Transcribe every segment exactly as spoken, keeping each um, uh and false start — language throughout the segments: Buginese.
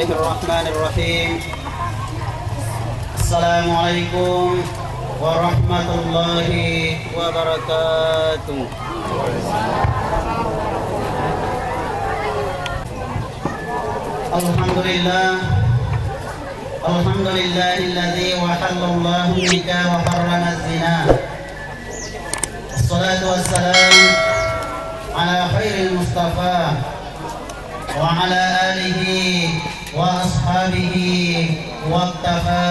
Bismillahirrahmanirrahim. Assalamualaikum warahmatullahi wabarakatuh. Alhamdulillah. Alhamdulillahilladzi wahallallahu nikah wa harrama zina. Wassalatu wassalam ala khairil mustafa wa ala alihi wa ashabihi waqtafa,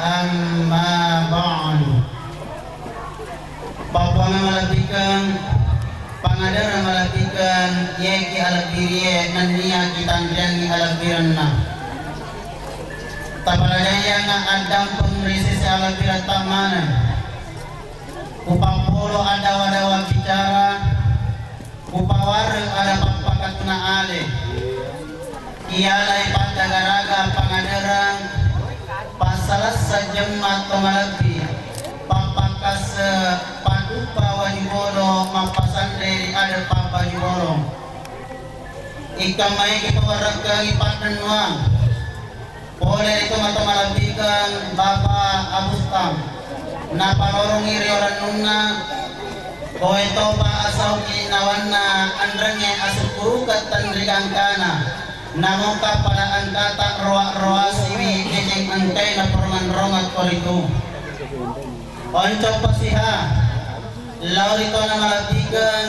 amma ba'du. Pappuang malebbikeng, pangadereng malebbikeng, iyakiya alebbirie nennia kitanriangngi alebbirenna. Taparajaiyangnga addampeng ri sese alebbiretta maneng. Kupappolo adawa-dawa bicara, kupawareng ada pappakatuna ale. Iyalai paddagaraga pangadereng, passalessa jemma to malebbi, pappakasse, paduppa waju bodo, mappasanre ri ade pabbaju bolong. Ikkammaiki pawarekkengi paddennuang. Pole ri tomatoa malebbikeng Bapa Abustam, napalorongi ri orennunna, koe topa asauki nawanna anrengnge asukkurukeng tenrigangkana, namoka pada engkata roa-roasiwi deceng engkai naporongan-rongeng koritu. Onco pasiha lao ri tona malebbikeng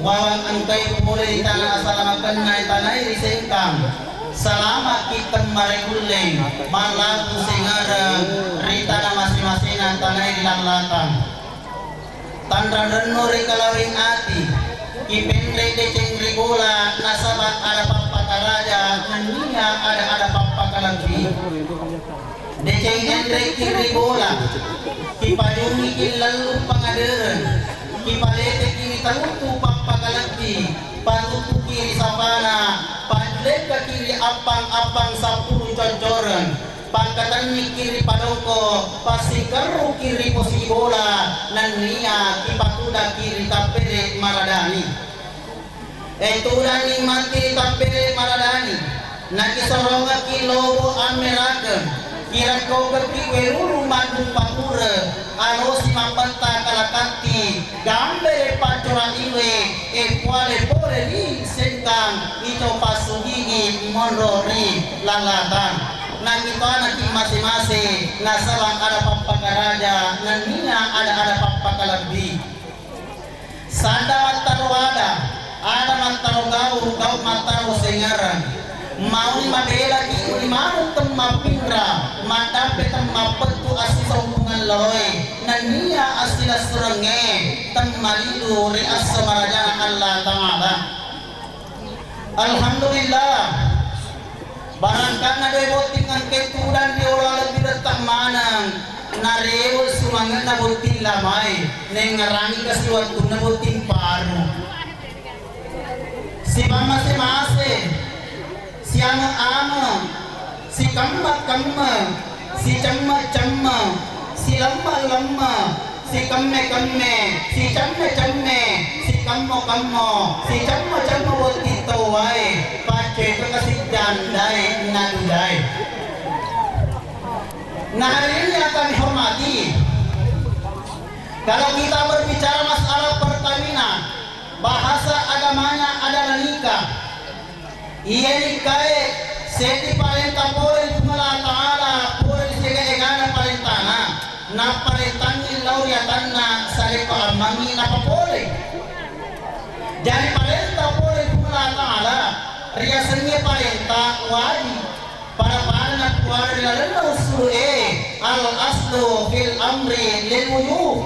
wawang engkai pole ri tana asalamakenna tanae ri Sengkang. Salama'ki temmaregulleng mallaku sengareng ri tana mase-masena tanae ri Lallatang. Tanranrennu ri kalaweng ati, kipenre deceng ri bola nasaba ada pappakaraja nennia ada-ada pappakalebbi. Deceng enrekki ri bola, kipajungiki lellung pangadereng, kipaleteki ri taruttu pappakalebbi, paruttuki ri sapana, pajulekkaki ri appang-appang sappulu coccoreng, pangkatenniki ri padongko, passingkerruki ri posi bola, nennia kipatudakki ri tappere maradani. E, tudanni matti ri tappere maradani, nakisorongekki lobo ammerakeng, kirakkaukekki welulu maddupa pura, alosi mabbetta kalakatti, gambere paccora iwe, e, puale pole ri Sengkang, ito passugigi monro ri Lallatang. Nakitoanaki mase-mase, nasaba ada pappakaraja, nennia ada-ada pappakalebbi. Sadda mattaro ada, ada mattaro gau, gau mattaro sengareng. Mauni mabelaki uni maneng temmappinra, maddampe temmappettu assisaumpungeng laloe, nennia assilessurengnge temmalidu ri esso marajana Allah Ta'ala. Alhamdulillah. Barangkanna dua botting engkai tudang riolo alebbiretta maneng, narewe sumangenna botting lamae, nengngerangi kasiwettunna botting paru. Sipammase-mase, siame-ame, sikemme-kemme, sicemme-cemme, silemme-lemme, sikemme-kemme, sicemme-cemme, sikemmo-kemmo, sicemme-cemme botting tauwae, paccoe to kasi jandae nadudae. Nah, hadirin yang kami hormati, kalau kita berbicara masalah perkawinan, bahasa agamanya adalah nikah. Iya nikkae seddi parenta pole ri Puang Allah Ta'ala, pole ri siega-egana parentana, napparentangngi lao ri atanna sarekko ammengngi napapole. Jadi parenta pole ri Puang Allah Ta'ala riasengnge parenta wajib. Pada-pada napuada ri lalenna usulu'e, al aslu fil amri lil wujub.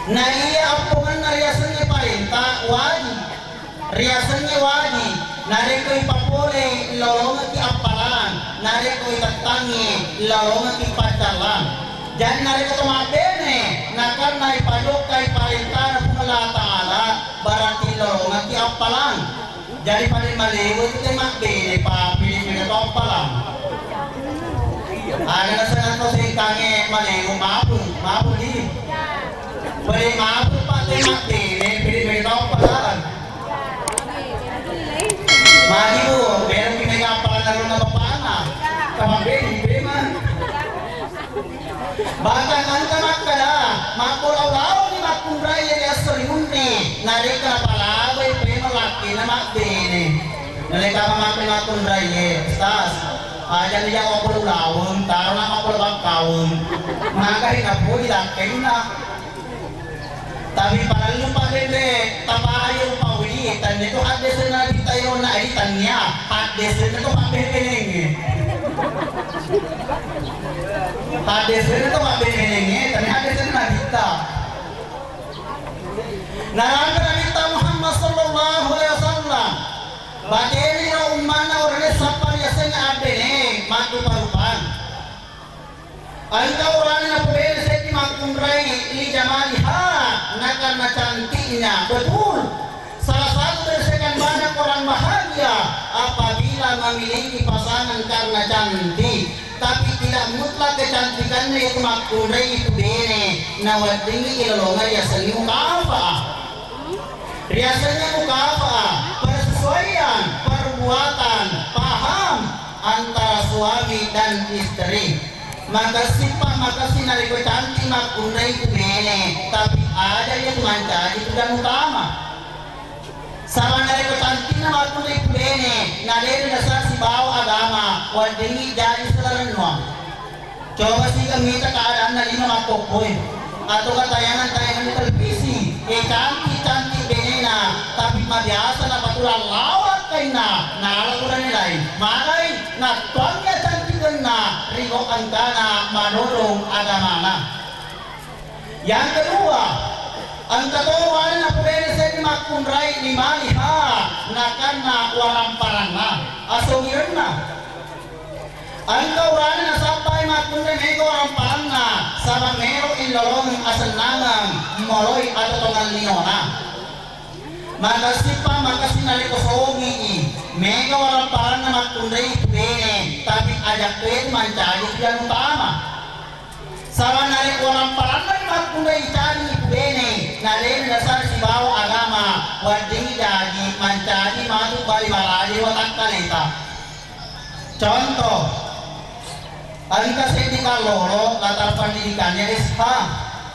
Na iya appongenna riasengnge parenta wajib. Riasengnge wajib, narekko ipapole lolongekki appalang, narekko itettangngi lolongekki paccallang. Jadi narekko to mabbene, nakarna ipajokkai parentana Puang Allah Ta'ala, berarti lolongekki appalang. Jadi pada malewe tu te mabbene, pa pede-pede to appalang. Ada nasana to Sengkangnge malewe, mabu, mabu di. Pada mabu pa te mabbene, pede-pede to appalang. Magi, Bu, beloki mega appalang ero na bapa Bahkan engka makkeda, mabbolau-launi makkunrai ri esso ri munri, narekko napalawai paimeng lakkainna mabbene. Narekko makkeda makkunrai, Ustaz, aja ni jawab bulu laweng, taro na mabbolo bangkaung. Maka ri napoji lakkainna. Tapi parellu paddede, tapahayu pawi, tannia tu haddese Nabitta yona, ai tannia haddese tu mabbebenenge. Haddese tu mabbebenenge, tannia haddese Nabitta. Narampe Nabitta Muhammad sallallahu alaihi wasallam, bateni ro ummanna orane sappa riasengnge abbene, maddupa-rupang. Engka urane napubene seddi makkunrai li jamaliha, na karena cantiknya. Betul. Salah satu dari sekian banyak orang bahagia apabila memiliki pasangan karena cantik. Tapi tidak mutlak kecantikannya itu makkunrai pubene, naweddingi ilolongeng riasengnge mukafa. Riasengnge mukafa, persesuaian perbuatan, paham antara suami dan istri. Makessippa, makessing narekko cantik makkunrai pubene, tapi aja iya tu mancaji tujuan utama. Saba narekko cantikna makkunrai pubene, na de nasara sibawa agama, weddingngi jaji selarennuang. Coba siga mita keadaanna lino makkokkoe, atau ka tayangan-tayangan di televisi, eh, cantik-cantik benena, tapi mabiasa napatulang lawakkainna, nala kurang nilai. Magai, nattuangngi cantikenna, ri gau engkana manodong agamana. Yang kedua, engka to wana napubene seddi makkunrai li maliha, nakanna waramparanna, asogirenna. Engka urane nasappai makkunrai mega waramparanna, saba melo illolongeng asennangeng moloi atau tongang linona. Makessippa, makessing narekko songi i, mega waramparanna makkunrai pubene, tapi ajak to itu mancaji tujuan utama. Saba narekko waramparanna makkunrai caji pubene, na de nasara sibawa agama, wedding jaji mancaji matu bali maraja watakkaleta. Contoh, engka seddi kallolo latar pendidikannya S H,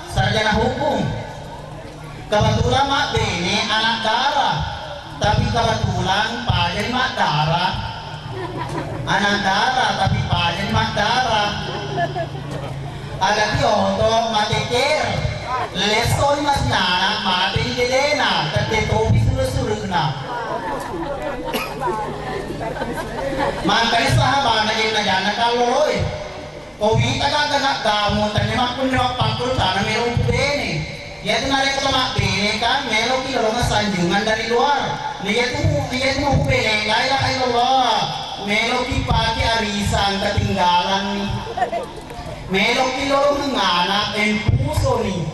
sarjana hukum. Kebetulan mabbene anak dara, tapi kebetulan pajani maddara. Anak dara, tapi pajani maddara. Agati oto mateker, lessoni masinana, mateni dedena, tette topi sure-surena. Mangkani sahabana jenna-janna kalloloe. Ko wita gaga gamu, tania makkunrai mappakkuro cana melo upubene. Iyatu narekko to mabbene kan, meloki lolongeng sanjungan dari luar. Na iyatu, iyatu mupubene, la ilaha illallah. Meloki pake arisan, ketinggalan ni. Meloki lolongeng anak, empusoni.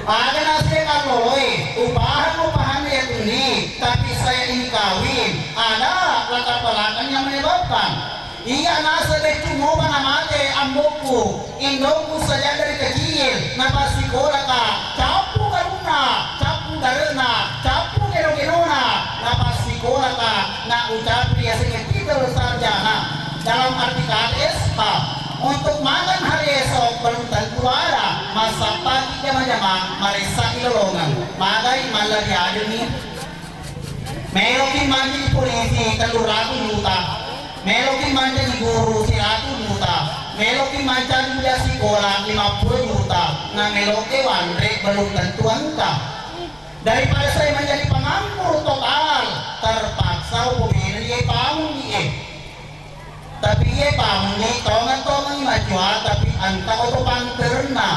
Aga naseng kalloloe, upahang, upahanna yatunni, tapi saya ini kawin, ada latar belakang yang menyebabkan. Iya naseng beccu mopa namate ambokku, indokku sajak dari kecil, napassikolaka, cappu galunna, cappu dare'na, cappu geno-genona, napassikolaka, na ucapi yasengnge titel sarjana. Dalam arti kata S H, untuk makan hari esok belum tentu ada, massappaki jama-jamang, maressai lolongeng, magai mallari adeni. Meloki mancaji polisi, tellu ratu juta. Meloki mancaji guru, siratu juta. Meloki mancaji kuliah sikola, lima puluh juta. Na meloke wanre, belum tentu engka. Daripada saya menjadi penganggur total, terpaksa upubene iye pamunni e. Tapi iye pamunni tongeng-tongengi macua, tapi engka oto panterenna.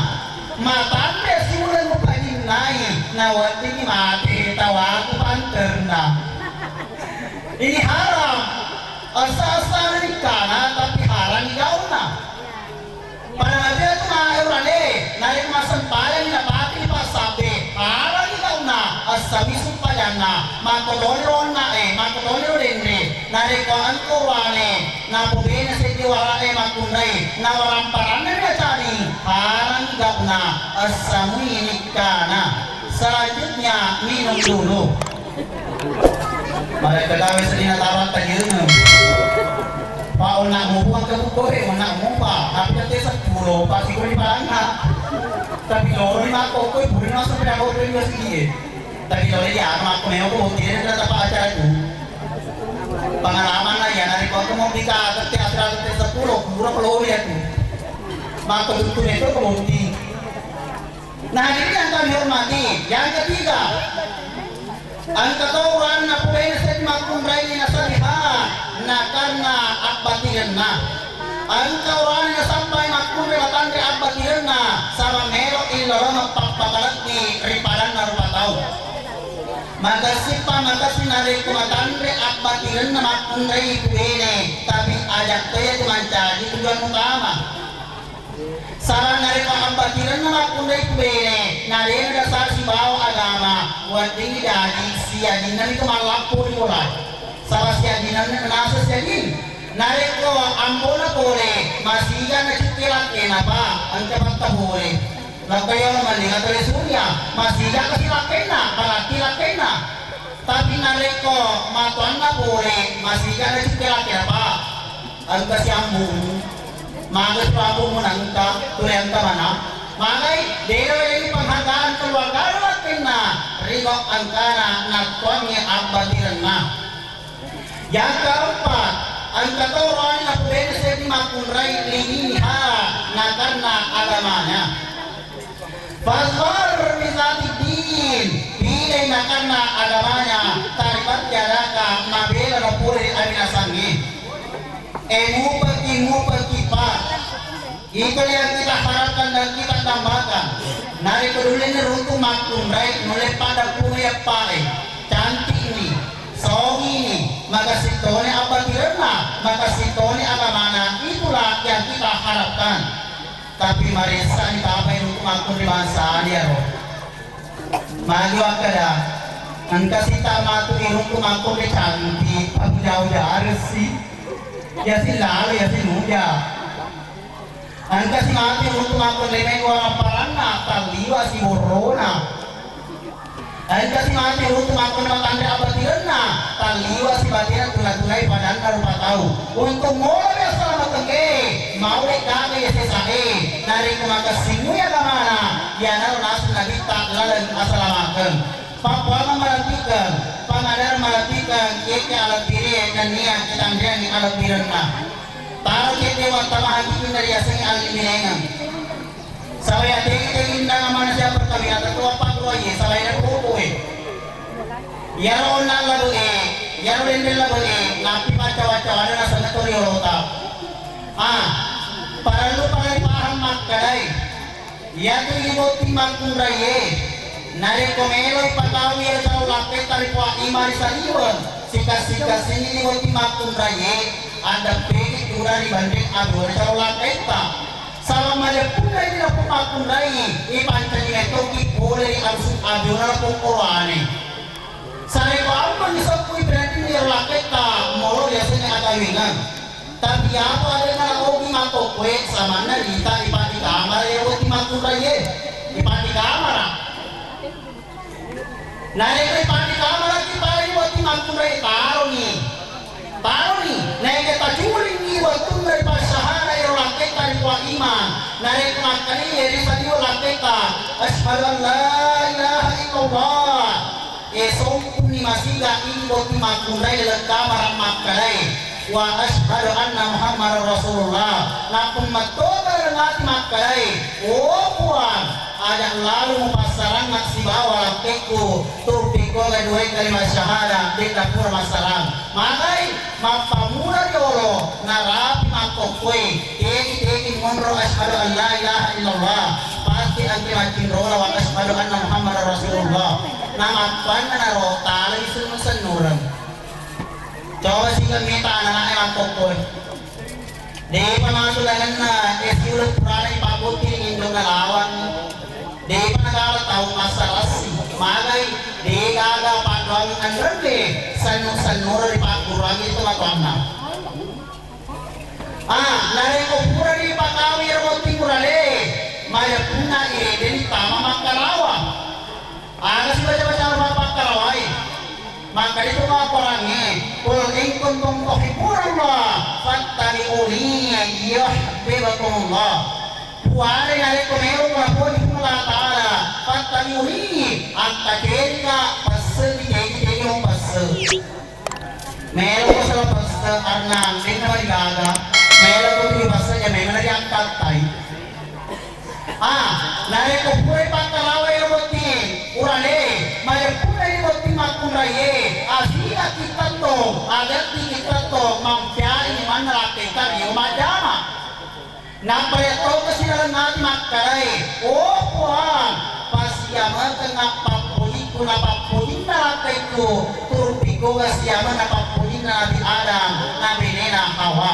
Matanre siuleng mupajinnai, naweddingi mate tawaku panterenna. Ini haram. Essa-essana nikkana, tapi harangi gauna. Pada mabbilang tu na urane, narekko massempajang napake passabbe, harangi gauna, essami sumpajanna, makkotoni ro onna e, makkotoni ro denre, narekko engka urane, napobena seddi wara'e makkunrai, nawaramparanna nacani, harangi gauna, essamui nikkana. Selanjutnya minum dulu. Marekko gawe seddi nataro attajengeng. Pa onna mupa ke buko e, onna mupa, tapi tette seppulo, pasti ko di palanna. Tapi loro ni makko ko puri masuk pada ko puri masuk dia. Tapi loro ya, makko meo ko botting e, tetap acara tu. Pengalaman lah ya, dari ko mau bika tette asal tette seppulo, pura ko loro ya tu. Makko tuttu itu ko botting. Nah, hadirin yang kami hormati, yang ketiga, engka to urane napubene seddi makkunrai nasaliha nakarna abbatirenna. Engka urane nasappai makkunrai matanre abbatirenna, saba melo illolongeng pappakalebbi ri padanna rupa tau. Makessippa makessing narekko matanre abbatirenna makkunrai pubene, tapi ajak to iya tu mancaji tujuan utama. Saba narekko abbatirenna makkunrai pubene, na de nadasar sibawa agama, weddingngi jaji siajinnami tu mallappo ri bola. Saba siajinnanna naseng siajing. Narekko ambona pole, masiga nacukke lakkena, Pak, engka patta pole. Lakka yolo mending atau surya, masiga kasi lakkenna, berarti lakkenna. Tapi narekko matoanna pole, masiga nacukke lakkena, Pak. Engka siambumu, maga tu ambumu nangka, tuli engka mana? Magai, delo ini penghargaan keluarga lakkenna, ringo engkana nattuangnge abbatirenna. Yang keempat, engka to roani napubene seddi makkunrai liniha nakarna agamanya. Fazfar bizatid din, pilih nakarna agamanya, taribat yadaka, mabela na pole ri aminasangnge. E mupeki, mupeki, Pak. Itu yang kita harapkan dan kita dambakan. Narekko dullenni runtu makkunrai, nulle pada pura yappae. Cantikni, songini, makessing toni abbatirenna, makessing toni agamana, itulah yang kita harapkan. Tapi maressani tapai runtu makkunrai bangsa iyaro. Magi wakkeda, engka sita matu iruntu makkunrai cantik, tapi jauh-jauh si. Yasi lalo, yasi muja. Engka si matu iruntu makkunrai mego warapparanna, talliwa si borrona. Engka si matu iruntu makkunrai matanre abbatirenna, talliwa si batena tuna-tunai padanna rupa tau. Untung molo ri asalamakengngé, maulle gaga iya sésaé, narékko makessingngui agamana, iyanaro naseng Nabitta laleng asalamakeng. Pappuangeng malattikeng, pangadareng malattikeng, iyakiya alebbiré nenniya kitanréangngi alebbirenna. Taro céddé wattama hakikinna riasengngé alliminengeng. Saba iya tegi-tegi undang amanah siapa perkawinan tetu appakuroié, saba iya narupoé. Iyaro onnang labe'é, iyaro dendeng labe'é, nappi paccawa-cawana nasenna to riolota. Ah, parellu pada ripahang makkedaé. Iyatu idi botting makkunraié. Narékko méloi pakawi iyaro calon lakkaitta ri Puang Imang ri saliweng, sikassi-kassinni idi botting makkunraié, addeppéngi pura ri banré aduwara calon lakkaitta. Saba majeppunna idi nappa makkunrai, ipancaji mettoki polé ri alusu aduwara pokkowané. Sarékko ammengngi seppui pénéddinni iyaro lakkaitta, molo riasengngi akawingeng. Tapi apa aléna ogi makkokkoé, samanna rita ipaddi kamara iyaro botting makkunraié. Ipaddi kamara. Narékko ipaddi kamaraki pada idi botting makkunrai, taroni. Taroni. Naékka taculingngi wettunna ripassahada iyaro lakkaitta ri Puang Imang. Narékko makkedai ri saliweng lakkaitta, "Asyhadu an la ilaha illallah." Eh, sompunni masiga idi botting makkunrai laleng kamara makkedaé, "Wa asyhadu anna Muhammadar Rasulullah." Nappa mettoka laleng ati makkedaé, "Oh Puang, aja lalo mupassarangnga sibawa lakkaikku, tuppikkuwanga duwaé kalimat syahada, dé'na pura massarang." Magai, mappammula riolo, narapi makkokkoé, tegi-tegi monro asyhadu an la ilaha illallah, pasti engka maccinrola wa asyhadu anna Muhammadar Rasulullah. Namappanna naro talai sennu-sennureng. Coba siga mita anak-anaknya makkokkoé. Dé'pa matu lalenna, eh, siuleng purana ipabbotting indonna lawang. Dé'pa nagala tau massarassi. Magai, dé'gaga paddoangeng anrenne, sennu-sennureng ripagguruangngi tomatoanna. Ah, narékko pura ripakawi ro botting puralé, majeppunna irédéni tama makkalawang. Aga sibaca-baca ro mappakkalawai. Makkeda tu makkorangngé, "Qul in kuntum tuhibbunallah, fatta-" Allah. Puare narekko melo ko naponi Puang Allah Ta'ala, fattabi'uni, akkaceringa pesse, tegi-tegi pesse. Melo ko sala pesse, arnang, denna marigaga. Melo ko tuli pesse, ya memang nariakkattai. Ah, narekko pura pakkarawa ero botting, urale, majeppuna ero botting makkunraie, asiga kittetto, agatti kittetto, mampeai manna lakkekka rio majjama. Nappa riattoka silaleng ati makkadae, "Oh Puang, passiamekengnga pappojikku na pappojinna lakkekku, turuppi koga siamenna pappojinna Nabi Adam na benena Hawa.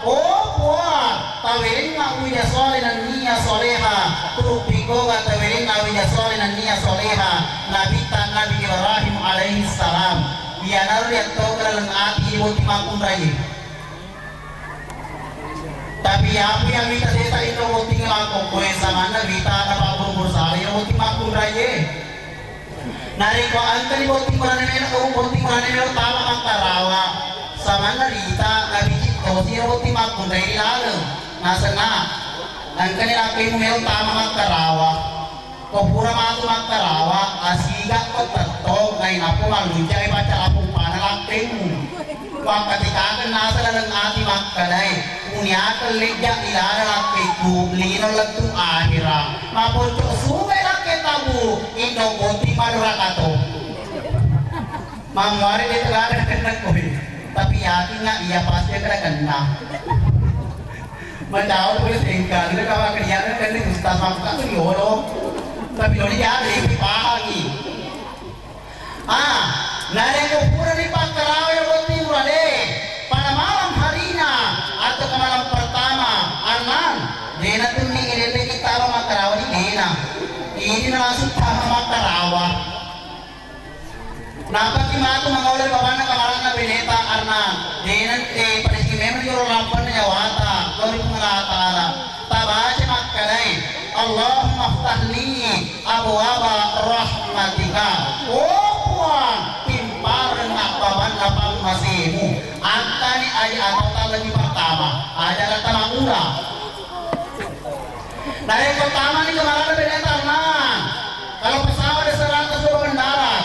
Oh Puang, tawerengnga wija sole nennia soleha, turuppi koga tawerengnga wija sole nennia soleha Nabitta Nabi Ibrahim alaihi salam." Iyanaro riattoka laleng ati ibuti makkunraie. Tapi yapu yang mita sesa iro botting makkokkoe samanna mita ada pabburu-buru sala iro botting makkunraie. Narekko engkani botting mulane melo, botting mulane melo tama makkarawa. Samanna rita nabicik tosi iro botting makkunrai ri laleng. Nasenna engkani lakkemu melo tama makkarawa. Ko pura matu makkarawa, asiga ko tettong, nainappa malluncai pacca lapuppana lakkemu. Pakkatikakeng nasa laleng ati makkadae, uniakeng lejja ilana lakkekku, lino lettu ahera. Maponcok suwe lakke tabu, indo botting madorakato. Mammuare de tengana kenna koi. Tapi yakinga iya pasti kena kenna. Macau tu sengkang, dia kawan kerja kan ni ustaz mampu tu yolo. Tapi doni dia ada yang pahangi. Ah, narekko pura ni pakkarawa ero botting urale, pada malam harinya atau ke malam pertama, arnang, dena tu ni ilele kita makkarawa ni dena. Ini langsung tama makkarawa. Nappaki matu mangolo ri babanna kamarana beneta arnang, deneng, eh, padeceng memang jolo lappanna nyawata lao ri Puang Allah Ta'ala. Tabaca makkadae, "Allahumma ftah li abwaba rahmatika." Oh Puang, timparengnga babanna pammasemu. Attani aja atau lebih pertama, aja rata mangura. Narekko tamani kamarana beneta arnang, kalau pesawat diserang ke sebuah bandara,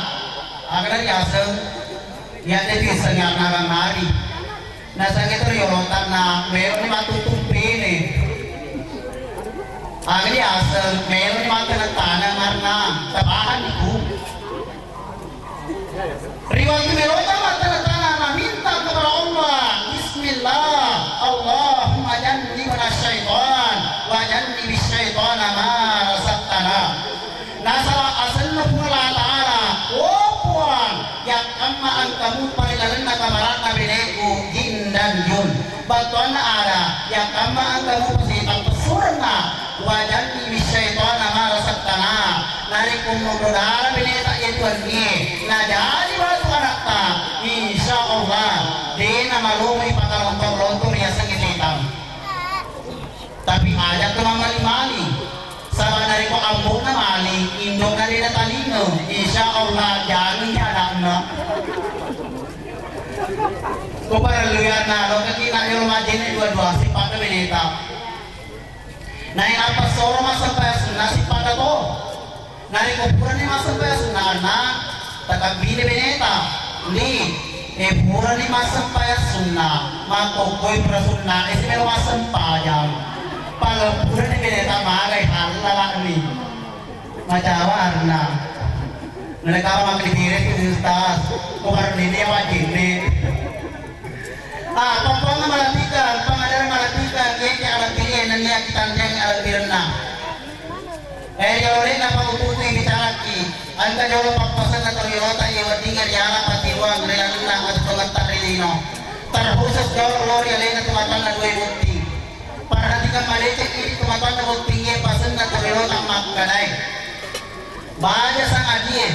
agana diaseng, ya de diaseng arnang mari. Nasengnge tu riolotanna, melo ni matu tumpene. Aga diaseng, melo ni matu taneng arnang, tabahan diku. Ri wettu meloka mattaneng-taneng maminta kepada Allah, "Bismillah, Allahumma jannibna syaitan, wa jannibis syaitana ma razaqtana." Nasaba asenna Puang Allah Ta'ala, "Oh Puang, yakkamma engka mupa ri lalenna kamarana beneku jin dan jun." Battuanna ada, yakkamma engka mupa setang pessurenna, "Wa jannibis syaitana ma razaqtana." Narekko monro dara beneta iya tuannie, najaji batu anakta, insya Allah de namalomoi pakalonto-lonto riasengnge setang. Tapi aja tu mammali-mali. Saba narekko ambo'na mali, indo'na de natalingeng, insya Allah jangi anakna. Ko parellu ya na lokaki na yolo majjenne dua-dua, sipa'na beneta. Nainappa soro massempajang sunna sippada to. Narekko purani massempajang sunna anna, takabbini beneta. Ndi, eh, purani massempajang sunna, makkokkoi pura sunna, eh, simelo massempajang. Pala purani beneta magai hallala'ni. Macawa arna. Nalekara makkitire tu ustaz. Ko parellu ni ya wajinni. Ah, pappuangnga malatikan, pangajarang malatikan, yeke alebbirenna nennia kitanriangngi alebbirenna. Eh, yolena paututui bicaraki, engka jolo pappasenna tau yolota iya weddingnge riala patiruang ri lalenna atau tongetta ri lino. Terkhusus jolo lao ri alena tumatanna dua botting. Perhatikan maleke idi tumatanna bottingnge pasenna tau yolota makkadae. Baja sangadie,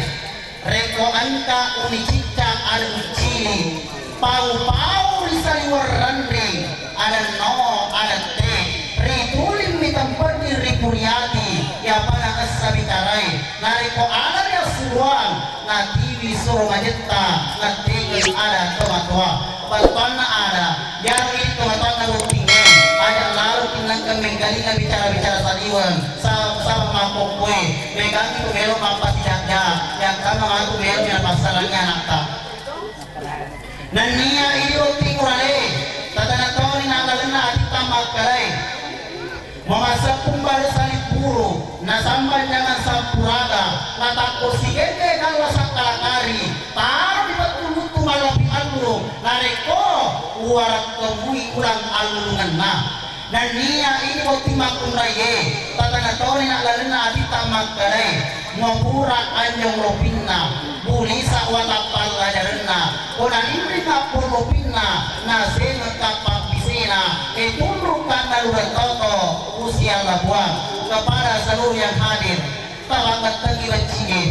rekko engka unicicca aleng cili, pau-pau ri saliweng renring, alenno, alette, ritulimmi tempeddi ripuriati, yapana essa bicarae, narekko ada riassuroang, natiwi suro majetta, nattekeng ada tomatoa. Battuanna ada, iyaro idi tomatoanna bottingnge, aja lalo kinnangkeng meng- Jalinna bicara-bicara saliweng, sa-, saba makkokkoe, megangi tu melo mappasidakja, yang kama matu melo napassarangi anakta. Nennia idi botting urale, tatana toni nalalenna aditta makkadai. Mamasseppung bale salippuru, nasambang jangan sampuraga, natakko sigende galla sakkalakari, taro di pettu luttu mallapi allurung, narekko uwarekkemui ulang allurungenna. Nennia idi botting makkunraie, tatana toni nalalenna aditta makkadai, mapura anjong lopinna, bulisa watappalladarenna, ko narinring appo lopinna, nasengekka pabbisena, e tunrukka nalureng toto, usia labuang. Kepada seluruh yang hadir, tapakettengi baccie.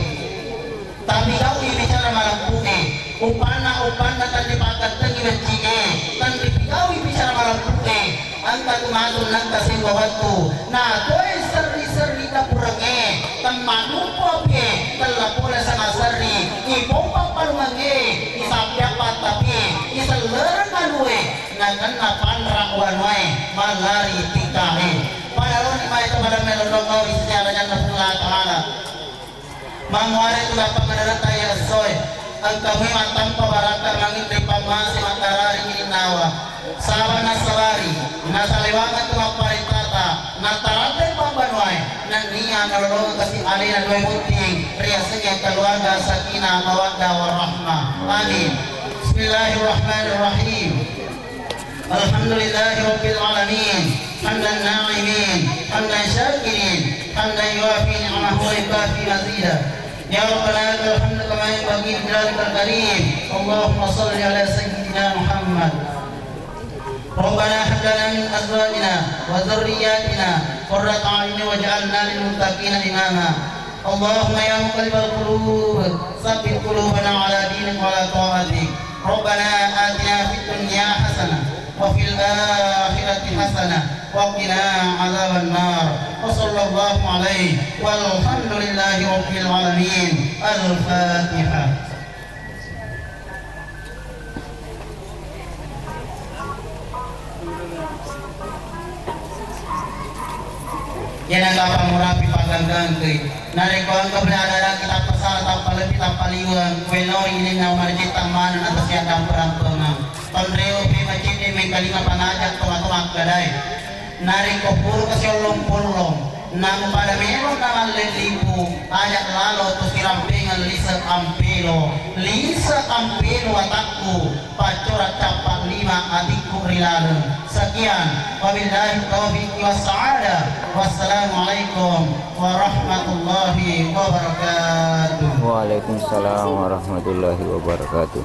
Tapigau'i bicara malempu'e, upanna-upanna tenripakettengi baccie, tenripigaui bicara malempu'e, engka tu matu nengka semba wettu, na toe serri-serri dapurengnge, temmanuppo apie, tella pole sama serri, ipompa palungengnge, isappiappa tapi, isellereng anue, nakenna panra wanuae, mallari tikkae. Pada loni mai kepada melonong kau isi siara janna Puang Allah Ta'ala. Mammuare tu lappangadaretta iya essoe, engka mui mattampa barakka manginri pammase mattarari ininnawa. Saba nasabari, nasalewangeng tu mapparettata, nattaraddeng pabbanuae, nennia nalolongeng kasi alena dua botting, riasengnge keluarga sakinah mawaddah warahmah. Amin. Bismillahirrahmanirrahim. الحمد لله رب العالمين، حمد الناعمين، حمد الشاكرين، حمدا يوافي نعمه ويكافئ مزيده. يا ربنا لك الحمد كما ينبغي لجلالك الكريم. اللهم صل على سيدنا محمد. ربنا هب لنا من أزواجنا وذرياتنا قرة أعين واجعلنا للمتقين إماما. اللهم يا مقلب القلوب ثبت قلوبنا على دينك وعلى طاعتك. ربنا آتنا في الدنيا حسنة وفي الآخرة حسنة وقنا عذاب النار. وصلى الله عليه والحمد لله رب العالمين. الفاتحة. Iyana kapang murapi paganggang ke. Narekko engka pole ada-ada kita pesala tappa lebbi tappa liweng, kuenori ininna marjetta maneng atau siaddampe rampengeng. Tonreo pe macedde mengkalinga pangajak toma-toma akkadai. Narekko purukasi ollong-pollong, namu pada melo namallellipu, aja lalo tu sirampengeng lise ampelo, lise ampelo watakku, paccora cappa lima atikku ri laleng. Sekian, wabillahi taufiq wassa'adah. Wassalamualaikum warahmatullahi wabarakatuh. Waalaikumsalam warahmatullahi wabarakatuh.